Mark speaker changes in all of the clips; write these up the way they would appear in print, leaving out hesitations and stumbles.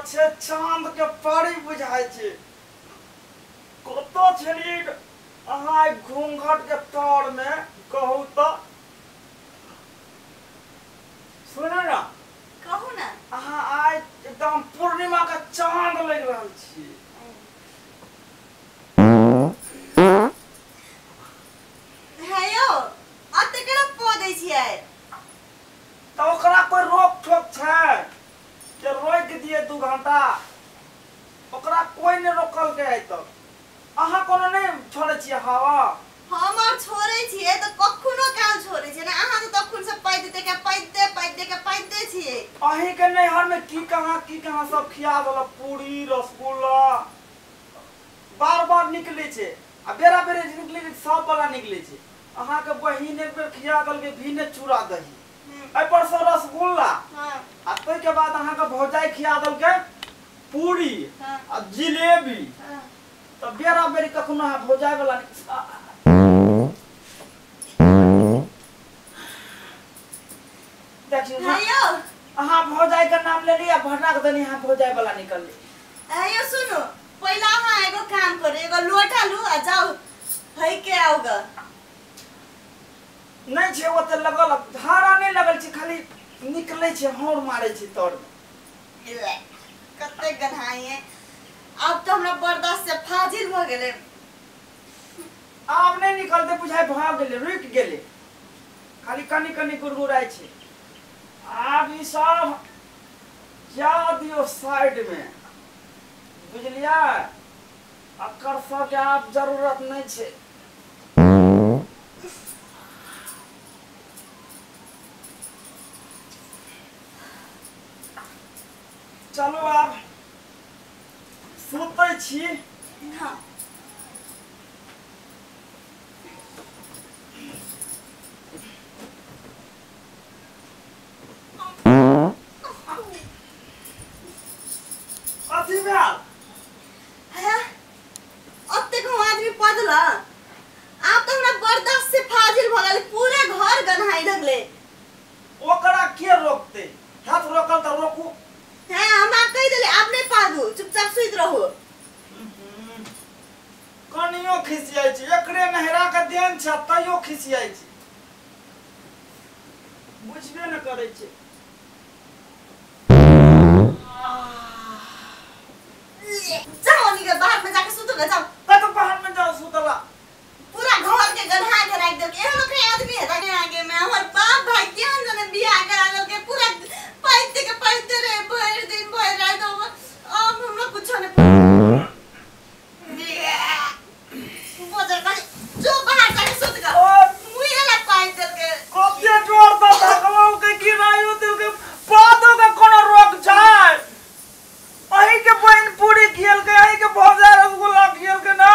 Speaker 1: छै चांद के परी बुझाय छै। कतऽ छलियै अहाँ घूंघट के तर में कहू तऽ? सुनू ना,
Speaker 2: कहू ना।
Speaker 1: अहाँ आइ एकदम पूर्णिमा के चांद लग रहल छी।
Speaker 2: हे यौ, अते केना पदै छियै?
Speaker 1: तऽ ओकरा कोइ रोक ठोक छै के रोकि दिए 2 घंटा? ओकरा कोइ नहि रोकलकै आइ तक। अहाँ कोनो नहि छोड़ै छियै हवा?
Speaker 2: हम और छोड़ै छियै तऽ कखनो काल छोड़ै छियै ने। अहाँ तऽ तखन से पाइ देते के पाइ दे के पाइ दे छियै।
Speaker 1: अहीं के नैहर में की कहाँ सब खिया देलक, पूरी रसगुल्ला बार बार निकलै छै आ बेरा बेरी निकलै छै, सब वाला निकलै छै। अहाँ के बहिन एक बेर खिया देलकै भीने चूड़ा दही, एहि पर से रसगुल्ला, आ ताहिके बाद अहाँ के भौजाई खिया देलकै पूरी आ जिलेबी। तऽ बेरा बेरी कखनो अहाँ भौजाई वाला देखियौ। अहाँ भौजाई के नाम लेली आ भटक देनी, अहाँ भौजाई वाला निकलली।
Speaker 2: हे यौ सुनू, पहिला अहाँ एगो काम करू, एगो लोटा लू आ जाउ है के आउ ग।
Speaker 1: नहीं छै ओते लगल धारा नहीं लगल छै, खाली निकलै छै, हौर मारै छै तर में।
Speaker 2: कते गन्हाई है, अब तो हमरा बर्दाश्त से फाजिल भ गेलै।
Speaker 1: आब नहीं निकलते बुझाइ भ गेलै, रुकि गेलै, खाली कनि कनि गुड़गुड़ाइ छै। आब ई सब जा दियौ साइड में, बुझलियै? एकर सबके आब जरूरत नहीं छै। चलू आब सुतै छी।
Speaker 2: हाँ।
Speaker 1: अथी भेल
Speaker 2: है, अतेक हम आदमी पदल, आब तऽ हमरा बर्दाश्त से फाजिल भऽ गेलै, पूरा घर गन्हाइ लगलै।
Speaker 1: ओकरा के रोकतै? हाथ रोकल तऽ रोकू।
Speaker 2: हैं, हम आप कहि देले आप नहीं पादू, चुपचाप सुति रहू।
Speaker 1: कनियो खिसियाइ छै, एकरे नहरा के देन छै तैयो खिसियाइ छै, बुझबे न करै छै।
Speaker 2: जाओ निके बाहर में जाके सुतू ना, जाओ।
Speaker 1: कतऽ बाहर में जाओ सुतला?
Speaker 2: पूरा घर के गन्हा के राख देलकै। एहनो कोई आदमी है ताके आगे में हमर बाप भाई केहन जने बियाह करा लेलकै, पूरा पाइते के पाइते रहे भरि दिन भरि रात। अब हमरा कुछो नहीं बजर खाली जो बाहर जाके सुत ग, मुँहे ला पाइ देलकै।
Speaker 1: कते जोर से धकलौ के गिरायो देलकै, पादो के कोनो रोक छै? अहीं के बहिन पूरी खियलकै, अहीं के भौजाई रसगुल्ला खियलकै ना।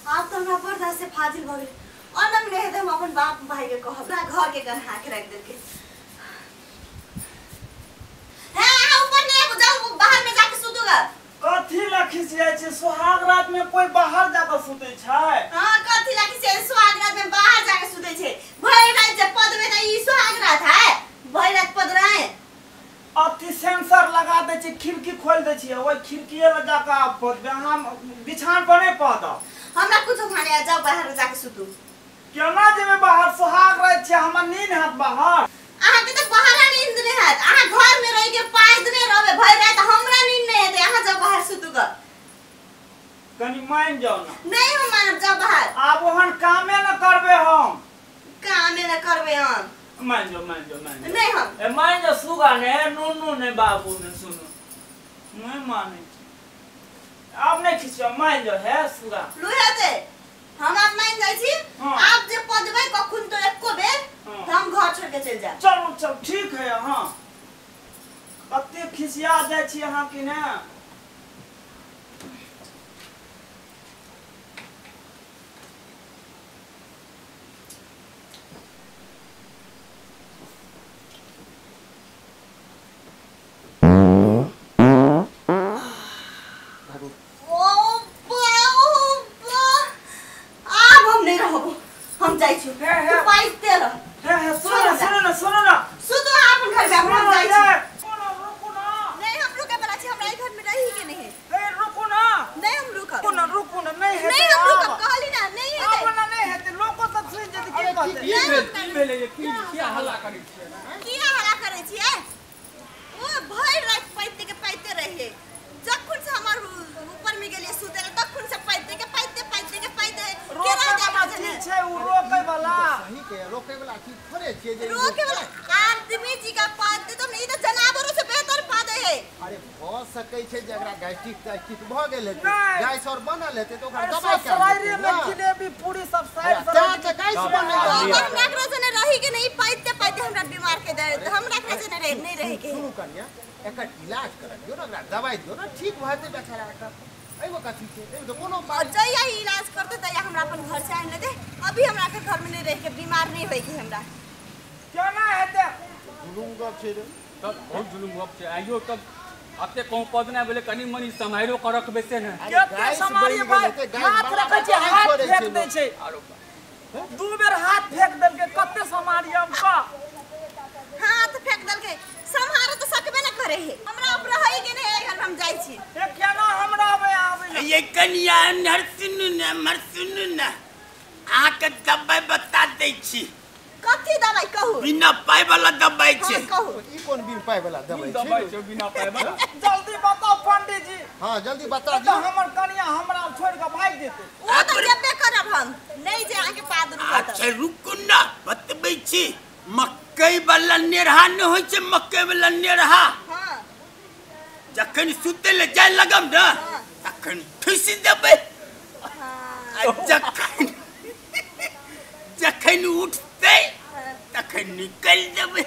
Speaker 2: आब तऽ हमरा बर्दाश्त से फाजिल भऽ गेलै। अनम नहि हेतै हम अपन बाप भाई के कहब, पूरा घर के गन्हा के राखि देलकै। हे अहाँ ऊपर नहि आबू, जाउ बाहर में जाके सुतू ग।
Speaker 1: कथी ला खिसियाइ छै? सोहाग रात में कोई बाहर जाके सुतै छै?
Speaker 2: हाँ, कथी ला खिसियाइ? सोहाग रात में बाहर जाके सुतै छै। भरि राति जे पदबै तऽ ई सोहाग रात है, भरि राति पदराय।
Speaker 1: अथी सेंसर लगा दै छै, खिड़की खोलि दै छियै, ओहि खिड़कीए लग जाके आब पदबै, अहाँ बिछान पर नहि पदब।
Speaker 2: हमरा कुछो खाने आ, जाउ बाहर जाके सुतू।
Speaker 1: केना जेबै बाहर? सोहाग राति छै, हमर नींद हैत बाहर?
Speaker 2: अहाँके तऽ बाहर नींद नहि हैत, अहाँ घर में रहि के पाइदने रहबै भरि राति, हमरा नींद नहि हेतै। अहाँ जाउ बाहर सुतू ग।
Speaker 1: कनि मानि जाउ ना।
Speaker 2: नहीं हम मानब, जाउ बाहर।
Speaker 1: आब ओहन कामे न करबै हम।
Speaker 2: कामे न करबै हम।
Speaker 1: मान जाओ, मान जाओ, मान जाओ।
Speaker 2: नहीं हम।
Speaker 1: ए मान जाओ, सुगा ने नूनू ने बाबू ने सुनू नहीं माने आब नहीं खिसियो, मान जाओ है सुगा
Speaker 2: लुहे दे। हम आप मान जाइ छी।
Speaker 1: हाँ।
Speaker 2: आप जे पदबै कखन तो एको बेर
Speaker 1: हाँ।
Speaker 2: हम घर छोड़ के चलि जायब।
Speaker 1: चलू चल ठीक है। हाँ कते खिसिया जाइ छी अहाँ की ने।
Speaker 2: ओ बा, ओ बा। आब हम नहीं रहब, हम जाइ छी।
Speaker 1: हे, हे।
Speaker 2: तू पाइते रह।
Speaker 1: हे हे सुनो ना, सुनो ना, सुनो ना।
Speaker 2: सुतू अहाँ अपन घर में, हम जाइ छी।
Speaker 1: सुनो, रुकू ना।
Speaker 2: नहीं हम रुके वाला छी, हमरा
Speaker 3: चीज थोड़े छियै जे
Speaker 2: रोके वाला आदमी जी का पाद तो नहीं तो जनावरों से बेहतर पाद है। अरे
Speaker 3: भ सकै छै जे एकरा गैस्ट्रिक तैस्ट्रिक भ गेल हेतै, गैस और बनल हेतै त ओकरा दवाई
Speaker 1: के सरायरे में जिलेबी पूरी सब साइड
Speaker 3: सराय त गैस बनल
Speaker 2: हमरा एकरा से रही के नहीं पाइते पाइते हमरा बीमार के दे हमरा एकरा से नहीं रही के।
Speaker 3: सुनू कन्या एकर इलाज करा दियौ न, ओकरा दवाई दियौ न, ठीक भ जेतै बेचारा के। एगो कथी छै एगो तो कोनो
Speaker 2: बात जइया इलाज करते तइया हमरा अपन घर से आन ले दे। अभी हमरा के घर में नहीं रह के बीमार नहीं होई के हमरा
Speaker 1: केना हेतै।
Speaker 3: जुलुम गप छै रे
Speaker 4: तब बहुत जुलुम गप छै। आइयो तब अते कहूं पद ना बोले कनी मनी समाइरो कर रखबे से ने
Speaker 1: केते समारी भाई हाथ रखै छै हाथ फेंक दै छै।
Speaker 4: आरो
Speaker 1: दू बेर हाथ फेंक देलकै कते समारी हम का
Speaker 2: हाथ फेंक देलकै सम्हारो तो सकबे न करे है। हमरा अब रहै के नहीं है घर हम जाई छी।
Speaker 1: ए केना हमरा आबे आबे
Speaker 5: ये कनिया नर सुनु न मर सुनु न आ के दवाई बता दै छी।
Speaker 2: कथी दवाई कहू?
Speaker 5: बिना पाई वाला दवाई छै।
Speaker 2: कहू
Speaker 3: ई कोन बिन पाई वाला दवाई छै?
Speaker 4: दवाई छै बिना पाई वाला।
Speaker 1: जल्दी बताओ पंडित जी।
Speaker 3: हां जल्दी बता दियो।
Speaker 1: हमर कनिया हमरा छोड़ के भाग जेतै।
Speaker 2: ओ त जेबे करब हम नहीं जे आके पाद रुकत।
Speaker 5: अच्छा रुकू न बतबै छी। मकई वाला नेरहा न होइ छै, मकई वाला नेरहा।
Speaker 2: हां
Speaker 5: जखन सुते ले जाय लगम न तखन ठुसि देबै। हां जखन जखन उठतै तखन निकल देबै।